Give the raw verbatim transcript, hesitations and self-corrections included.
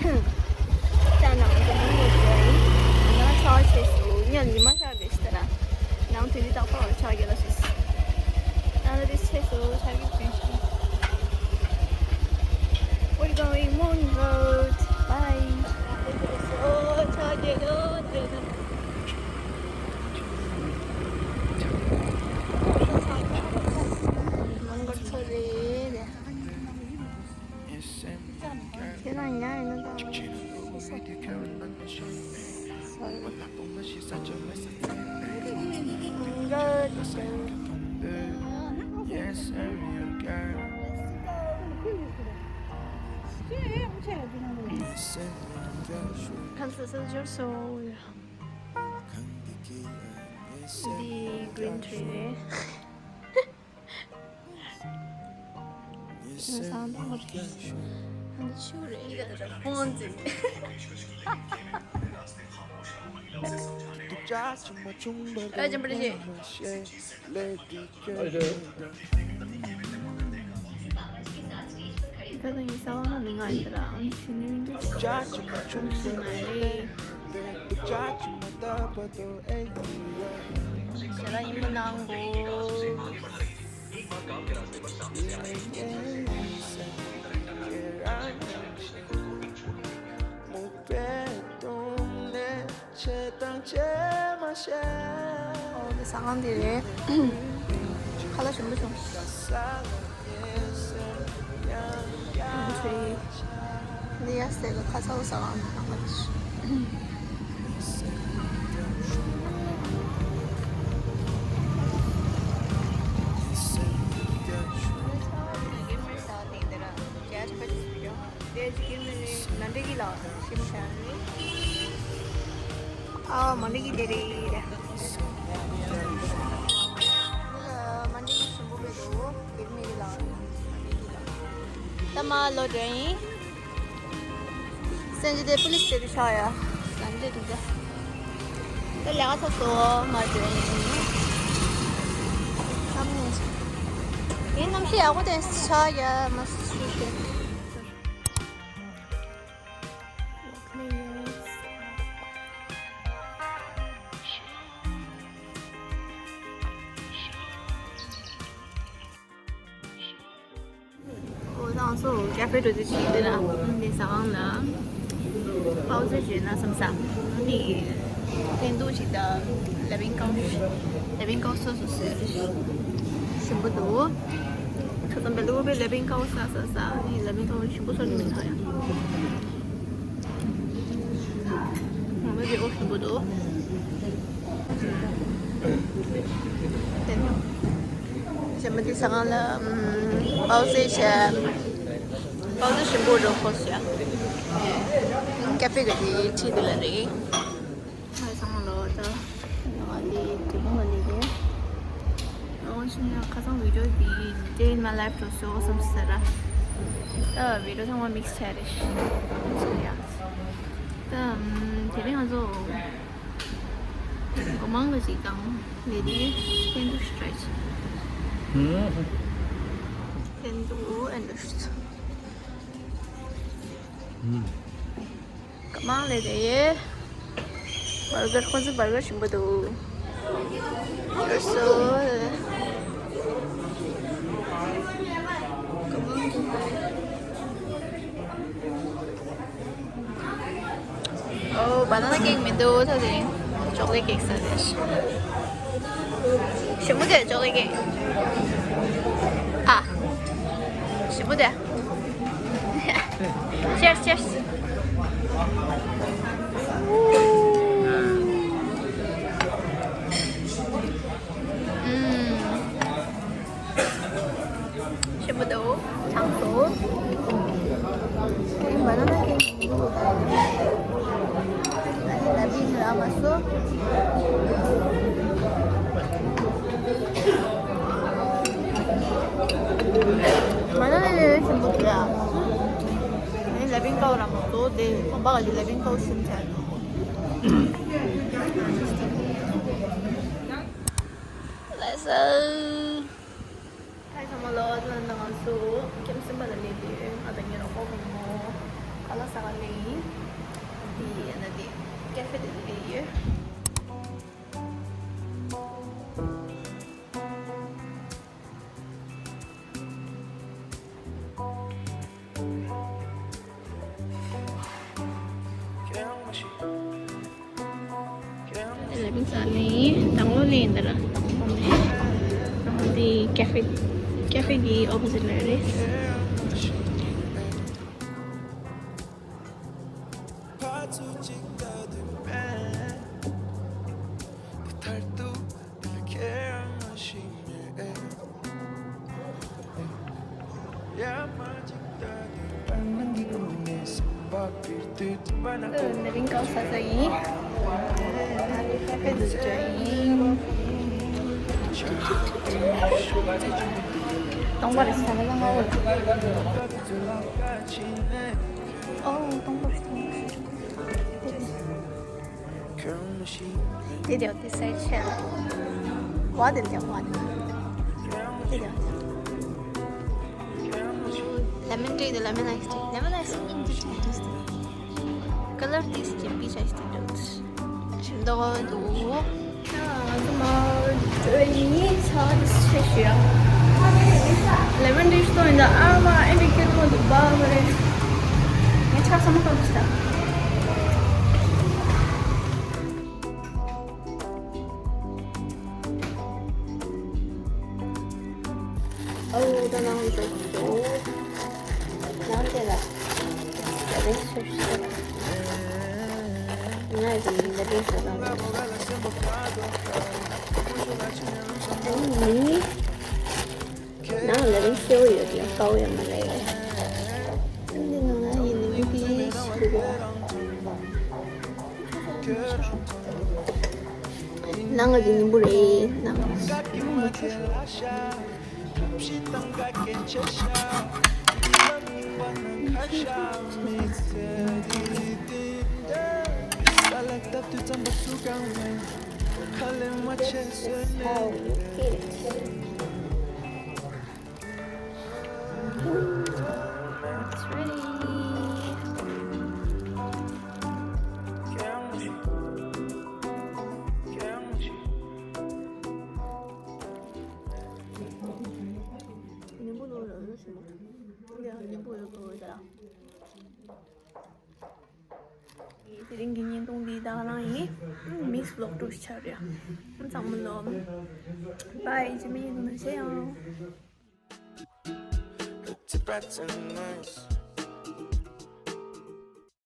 ཅག་ནང་དུ་མང་པོ་ཡོད་ཡིན། ང་ཆར་ཆེ་སུ་ཉལ་ཉི་མ་ཤར་རེ་ཞིག་ན་ནང་དུ་ཡི་དྭགས་པ་ཆགས་ཡོད་ལ་ཞིག་ཨ་ནི་རེ་ཆེ་སུ་ཆར་གྱི་བྱུང་ཞིང་། We're going Moon Road. Bye. ཨོ་ཆགས་ཡོད་ལ་ཞིག་མང་པོ་ཚོ་རེད། ཁྱེད་རང་ཉལ་ཡིན་ན་ད། Sorry. ཁམས་སུ་སུ་འབྱོར་སོང་། འདི་green tree རེད། ང་སང་ད་ཧོབ་ཀྱི་ཨ་ནི་ཆུ་རེད། ཕོན་ཙི། ཨ་ཅམ་པ་རེད། ད་ད་ངའི་ས་བ་ང་ནི་ང་ཡིན་ད་ར་ཨ་ནི་ཆུ་ནི་ཡིན་ད་ཆུ་ཞིག་ང་རེད། ཞལ་ལག་ཡིན་པ་གནང་གོ། ཨོ་དེ་ཟ་ཁང་དེ་རེད། ཁ་ལག་ཞིམ་པོ་བྱུང་། འདི་ཡ་སེ་ག་ཁ་ཚ་བོ་ཟ་ཁང་དང་པ་དེ། ཨ་མ་འདི་གི་དེ་རེད། མ་འདི་གི་ཞིམ་པོ་མེད་དོ། དེ་མི་གི་ལ། ད་མ་ལོ་དྲན་ཡིན། སེན་ཇི་དེ་པུ་ལིས་དེ་དུ་ཆགས་ཡ། ལམ་དེ་དུ་ད། ད་ལས་ཀ་ཚོགས་སོ་མ་དྲན་ཡིན། བསམ་ནས། ངའི་གནམ་གཤིས་ཡག་པོ་དེ་ཆགས་ཡ་མ་སུ་ཞིག་ཨོ་ད་ང་ཚོ་ཀ་ཧྥེ་འགྲོ་རྩིས་བྱས་ཏེ་ན་འདི་ཟ་ཁང་ལ་པའོ་ཙེ་བྱས་ན་བསམ་ས་འདི་ཐེན་ཏུ་ཞིག་དང་ལ་བིང་ཀའོ་ལ་བིང་ཀའོ་སོ་སོ་སོ་ཞིམ་པོ་འདུག་ཁ་ཙམ་པའི་ལུག་པའི་ལ་བིང་ཀའོ་ས་ས་ས་ནི་ལ་བིང་ཀའོ་ཞིམ་པོ་སོ་ནི་མི་ཐོག་ཡ། ང་མི་རེ་ཨོ་ཞིམ་པོ་འདུག་གཞན་པ་འདི་ཟ་ཁང་ལ་ཨམ་པའོ་ཙེ་བྱས། པའོ་ཙེ་ཞིམ་པོ་འགྲོ་ཁོ་ཤ། ཀ་ཧྥེ་ག་དེ་ཁྲིད་དེ་ལ་རེད། ཧའི་ཚང་མ་ལོ་ད། ང་ལི་དེ་མོ་ལ་ལི་རེད། ཨོ་ཤི་ན་ཁ་སང་བི་ཌིའོ་འདི་Day in my life འགྲོ་སོ་བསམ་ཟེར་ར། ད་བི་ཌིའོ་ཚང་མ་མིག་སི་བྱས་རེད། སོ་ཡ། ད་དེ་རིང་ང་ཚོ། སྒོ་མང་གི་ཅིག་དང་ལས་དེ་ཐེན་ཏུ་སི་ཊི་རེ་ཆི། ཐེན་ཏུ་ཨེན་ཌི་སི། སྒོ་མང་ལས་དེ་ཡེ། བར་གར་ཁོ་ཚོ་བར་གར་ཞིམ་པོ་འདུག་ཡོད་སོ། སྒོ་མང་གི། ཨོ། བ་ན་ན་ཀེག་མི་འདུག་ད་དེ་ཅོག་ལེ་ཀེག་ཟ་དེ། ཞིམ་པོ་དེ་ཅོག་ལེ་ཀེག་ཨ། ཞིམ་པོ་དེ། Cheers, cheers. ཞིམ་པོ་འདུག་ཆང་སོ། ཨེ་བ་ན་ན་ཀེག་མི་འདུག་ད་ཡིན་ན། ཨ་ནི་ལ་བིང་ར་མ་སོ། བ་ན་ན་ལས་ཞིམ་པོ་འདུག་ཡ། ཨ་ནི་ལ་བིང་ཀའོ་ར་མ་སོ་དེ་གོམ་པ་ག་ལི་ལ་བིང་ཀའོ་ཞིམ་ཆ་འདུག Let's go. ཧའི་ཚང་མ་ལོ། ད་ང་ཚོ་ཀེམ་སིམ་པ་ལ་སླེབས་ཡོད། ང་དང་ངའི་རོགས་པ་བུ་མོ་ཁ་ལག་ཟ་ག་སླེབས་ཡིན། དེ་ཡོད། ལས་མི་ཚ་ལེན་དང་ལོ་ལེན་དར། འདི་ཀ་ཧྥེ་ཀ་ཧྥེ་གི་ཨོ་པོ་ཟིཊ་ལ་རེད། ནི་རིང་གང་ས་ས་ཡིན། ཁ་ཁ་འདུག་ཅག་ཡིན། སྟོང་པ་རེད་ས་ལ་ང་འོ། ཨོ་སྟོང་པ་རེད། དེ་དེ་དེ་སེར་ཆེ། བ་དེ་དེ་བ་དེ་དེ་དེ། Lemon tea, the lemon iced tea. Lemon iced tea. Color this is peach iced tea. ཞིམ་མདོག་འདུག་ང་ཚོ་མ་འགྲོ་ཡིན་ཚ་དེ་ཆེ་ཞུ་ཡ། ལེ་མོན་ཊི་ཤི་ཏོ་ཡིན་ད་ཨ་མ་ཨེ་འདྲ་སྐྱིད་པོ་འདུག་བ་མ་རེད། ངས་ཆ་ཚང་མ་བཏང་ཞིག་ད། ཨོ་ད་ནང་འགྲོ་འགྲོ། ནང་དེ་ལ་ད་རེས་ཤུ་ཤུ་ང་ཡི་ད་རེས་ཤུ་ད། ཨ་ནི། ནང་ལ་རིང་སེའུ་ཡོད་ཀྱང་དཀར་པོ་ཡང་མ་ལས་ཡོད། འདི་ནང་ལ་ཡིན་ནི་མི་དེ་ཞིག་རེད། ནང་ལ་དེ་ཉིན་པོ་རེད་ནང་ལ། This is how you get it. It's ready. དེ་རིང་གི་བརྙན་ཐུང་འདི་ད་ག་རང་ཡིན། མིས་ཝི་ལོག་ཊུར་ཆགས་རེད། ཚང་མ་ལོ། བཱའི། རྗེས་མའི་ཡིན་ན་ཤེས་ཡང་།